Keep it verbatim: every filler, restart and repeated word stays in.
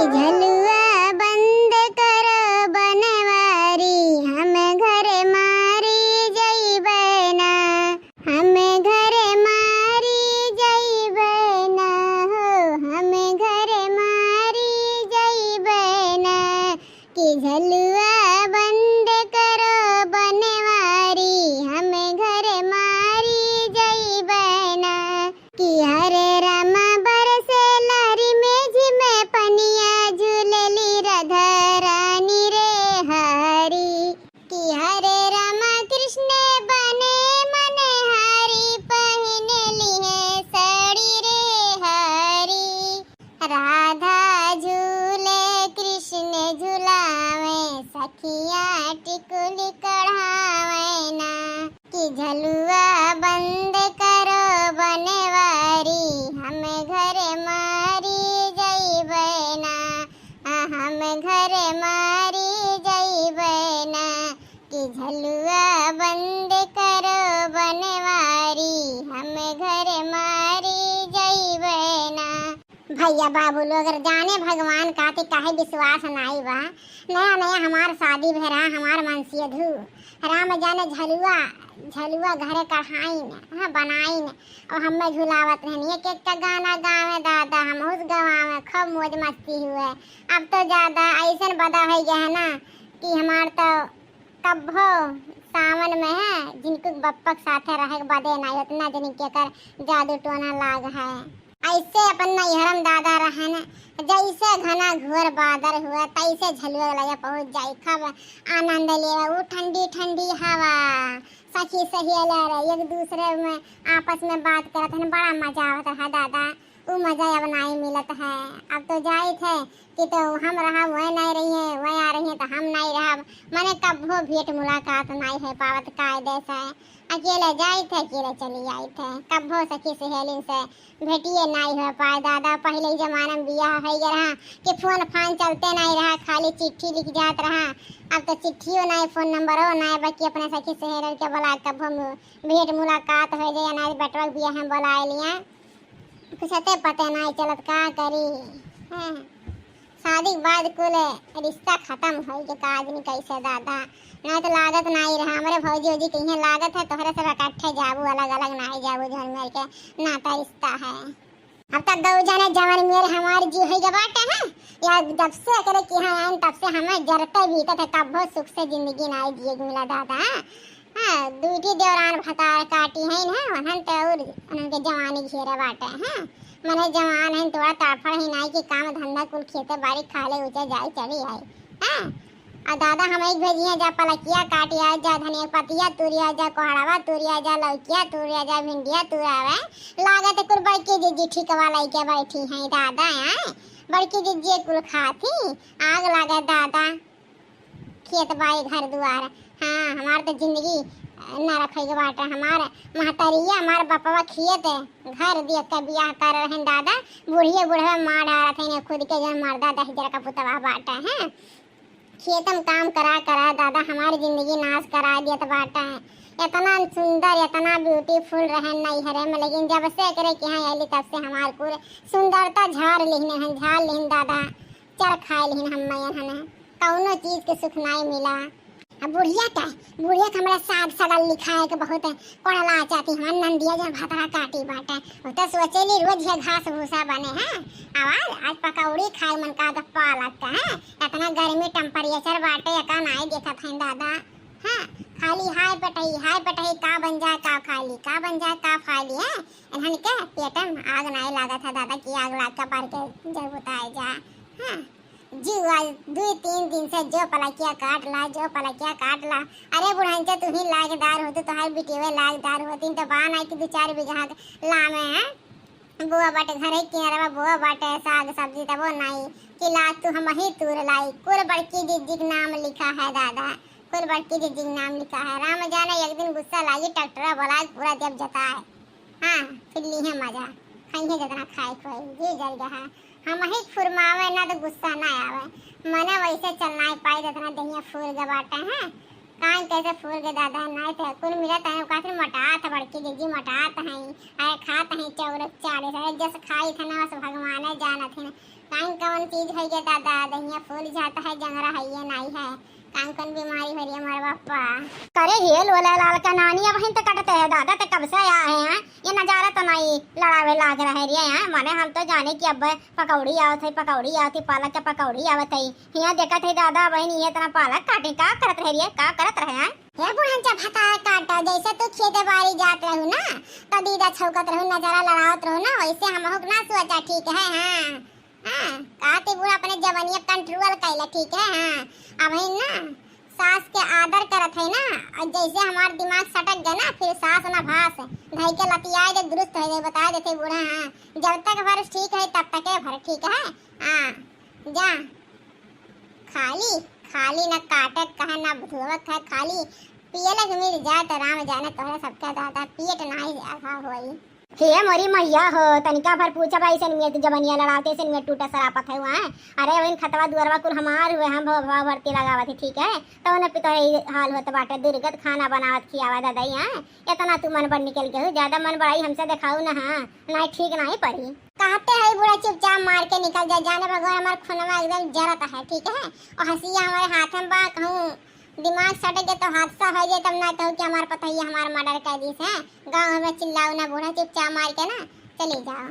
झलुआ बंद करो बनवारी, हम घर मारी जइबै ना, हम घर मारी जइबै ना हो, हम घर मारी जइबै ना। कि झलुआ बंद करो बनवारी, हम घर मारी जइबै ना। कि हरे रामा बरसे लहरी में झिमे पनिया, झूलेली राधा रानी रे हरी। कि हरे रामा कृष्ण बने मनहारी, पहिन लिहे साड़ी रे हरी। राधा झूले कृष्ण झुलावे, सखिया टिकुली कढ़ावे ना। कि झलुआ बंद करो बनवारी, हम घर मारी जइबै ना, आ, हम घर मारी जइबै ना। कि झलुआ बंद करो बनवारी, हम घर मारी जइबै ना। भइया बाबू लोग, अगर जाने भगवान का ते काहे विश्वास नाई बा। नया नया हमार शादी भय रहा, हमार मनसेधू राम जाने झलुआ, झलुआ घरे कढ़ाइन, हाँ, बनाइन, और हमें झुलावत रहनी। एक एक का गाना गावे दादा, हम उस गवावे, खूब मौज मस्ती हुए। अब तो ज्यादा ऐसन बदा होइ गया है ना कि हमार तो कब्बो सावन में है, जिनको बप्पक साथे रहे के बदे नाई, उतना जनी के कर जादू टोना लाग है। ऐसे अपन नैहरम दादा रहन, जैसे घना घोर बादर हुआ, तैसे झलुआ लगे पहुँच जाई। खूब आनंद लेवे, ऊ ठंडी ठंडी हवा, सखी सहेली रहे, एक दूसरे में आपस में बात करत हन, बड़ा मजा आवत रहा दादा। ऊ मजा अब नाई मिलत है। अब तो जाइत है कि तो हम रहा, वह नाई रही है, वह आ रही है, तो हम नाई रहब। मने कब्बो भेंट मुलाकात नाई है पावत कायदे से। अकेले जाइत है, अकेले चली आइत है, कब्बो सखी सहेलिन से भेंटिए नाई हो पाए दादा। पहिले ही जमाना में बियाह होइ गया रहा कि फोन फान चलते नाई रहा, खाली चिट्ठी लिख जात रहा। अब तो चिट्ठियो नाई, फोन नंबरो नाई, बाकी अपने सखी सहेलिन के बोला कब्बो मु-, भेंट मुलाकात होइ जाए, नाई बेटवा के बियाह में बोलाए लिया। कुछ अते पते नाई चलत, का करी? हैं? शादी के बाद कुल रिश्ता खतम होइ के का आदमी कैसे दादा? नाई तो लागत नाई रहा। हमरे भौजी वौजी कहिए लागत है तोहरे सब इकट्ठे जाबू, अलग अलग नाई जाबू, झर मिर के नाता रिश्ता है। अब तक दो जने जवन मेर हमार जी होइ गए बाटे हैं, या जब से एकरे किहाँ आइन तब से हमें जरते बीतत है, कब्बो सुख से जिंदगी नाई जिए के मिला दादा। हाँ, दुइटी देवरान भतार काटी हैं ना, उन्हन ते और उन्हन के जवानी घेरे बाटे हैं। मने जवान हैं, थोड़ा तड़फड़ ही नाई कि काम धंधा कुल खेते बाड़ी खाले उचे जाई चली आई। हाँ, और दादा हम एक भेजिए जा पलकिया काटिया जा, धनिया पतिया तुरिया जा, कोहड़ावा तुरिया जा, लौकिया तुरिया जा, भिंडिया तुरावे। लागत कुल बड़की जिज्जी ठिकवा लइके बैठी हैं दादा, हैं? बड़की जिज्जी कुल खाती, आग लागे दादा। खेत बाई घर दुआर। हाँ, हमार तो जिंदगी नरक होइ गए बाटे। हमार महतरिया, हमार बपवा खेत घर दिया के बियाह कर रहे हैं दादा। बुढ़िए बुढ़वा मार डारत हैं खुद के, जन मर्दा दहिजर का पुतवा बाटे हैं। खेतम काम करा करा दादा हमार जिंदगी नाश करा दियत बाटे हैं। इतना सुंदर, इतना beautiful रहे नैहरे में, लेकिन जब से एकरे के यहाँ अली तब से हमार पूरे सुंदरता झार लिहने हैं, झार लिहन दादा। चर खाए लिहिन हम मैयन हने, कौनो चीज के सुख नाई मिला। अब बुढ़िया का, बुढ़िया के हमरा साग सगल लिखाए के बहुत कोड़ला चाहती, हमार नंदिया जन भतरा काटी बाटे। वो तो सोचेली रोज ये घास भूसा बने हैं। आवाज आज पकौड़ी खाए मन का तो पालक का है। इतना गर्मी temperature बाटे, एका नाई देखत हैं दादा। हाँ, खाली हाय पटही, हाय पटही, का बन जाए, का खाली, का बन जाए, का खाली है। इन्हन के पेट में आग नाई लागत है दादा कि आग लाग के पार के जर बुताए जा। हाँ, जीव आज दुई तीन दिन से जो पलकिया काट ला, जो पलकिया काट ला। अरे बुढ़ाइन के तू ही लागदार होती, तोहार बिटिया लागदार होती, तो बा नाई कि दो चार बीघा के लामे हैं। बोआ बाटे घरे किनारवा, बोआ बाटे साग सब्जी, तबो नाई कि ला तू हम ही तूर लाई। कुल बड़की जिज्जी के नाम लिखा है दादा, कुल बड़की जिज्जी के नाम लिखा है। राम जाने एक दिन गुस्सा लागी, ट्रैक्टर बोला पूरा देव जताए। हाँ, फिर लीहे मजा, खाइहे जितना खाए के होई, जी जल गया है। हम ही फुरमावे ना तो गुस्सा ना आवे। मने वैसे चल नाई पाई, जितना दहिया फूल गए बाटे हैं। काहे कैसे फूल गए दादा, नाई तो कुल मिला तने काफी मोटात है, बड़की जिज्जी मोटात हैं। अरे खात हैं चौरस चालीस, अरे जस खाई थे ना, बस भगवान जानत हैं। काहे कवन चीज होइ गया दादा, दहिया फूल जाता है, जंगरा है ये नाई है, कान कौन बीमारी हो रही है हमारे बापा। करे हेल वाला लाल का नानी, अबहिन तो कटते है दादा, तो कब से आया है, हैं? ये नजारा तो नहीं लड़ावे लाग रहे रे हैं, माने हम तो जाने कि अब पकौड़ी आवत है, पकौड़ी आवत है, पालक के पकौड़ी आवत है। हियाँ देखत है दादा, अबहिन ये इतना पालक काटे, का करत रहे रे, का करत रहे हैं? हे बुढ़न, जब हता काटा, जैसे तू खेते बारी जात रहू ना, तो दीदा छौकत रहू, नजारा लड़ावत रहू ना, वैसे हमहू के ना सोचा, ठीक है? हाँ। हाँ, कहती बूढ़ा अपने जवनिया कंट्रोल कैला, ठीक है? हाँ, अब है ना, सास के आदर करत है ना, और जैसे हमार दिमाग सटक गया ना, फिर सास ना भास, धई के लतियाए दे, दुरुस्त हो जाए, बता देते बूढ़ा। हाँ, जब तक भर ठीक है, तब तक भर ठीक है। हाँ, जा। खाली, खाली ना काटत कहे, ना धोवत है, खाली पियलक मिल जाए तो राम जाने तोहरे सबके दादा पेट नाई आघा होई। हे मोरी मैया हो, तनिका भर पूछब ऐसन में तू जवनिया लड़ावते, ऐसन में टूटा सरापत है वहाँ। अरे वहीं खतवा दुअरवा कुल हमार हुए, हम भवा भवा भरती लगावत है, ठीक है? तो उन्हें पितोरे ई हाल होत बाटे, दुर्गत खाना बनावत खियावा दादा यहाँ। इतना तू मन बड़ निकल गए हो, ज्यादा मन बड़ाई हमसे दिखाऊ ना, हाँ, नहीं ठीक नहीं पड़ी। कहते है बूढ़ा चुपचाप मार के निकल जा, जाने भगवान हमार खूनवा एकदम जरत है, ठीक है? और हंसिया हमारे हाथ में बा, कहूँ दिमाग सट गए तो हादसा हो जाए, तब ना कहूँ कि हमार पतोहिया हमार मर्डर कर दी है। गाँव में चिल्लाओ ना बूढ़ा, चुपचाप मार के ना चले जाओ।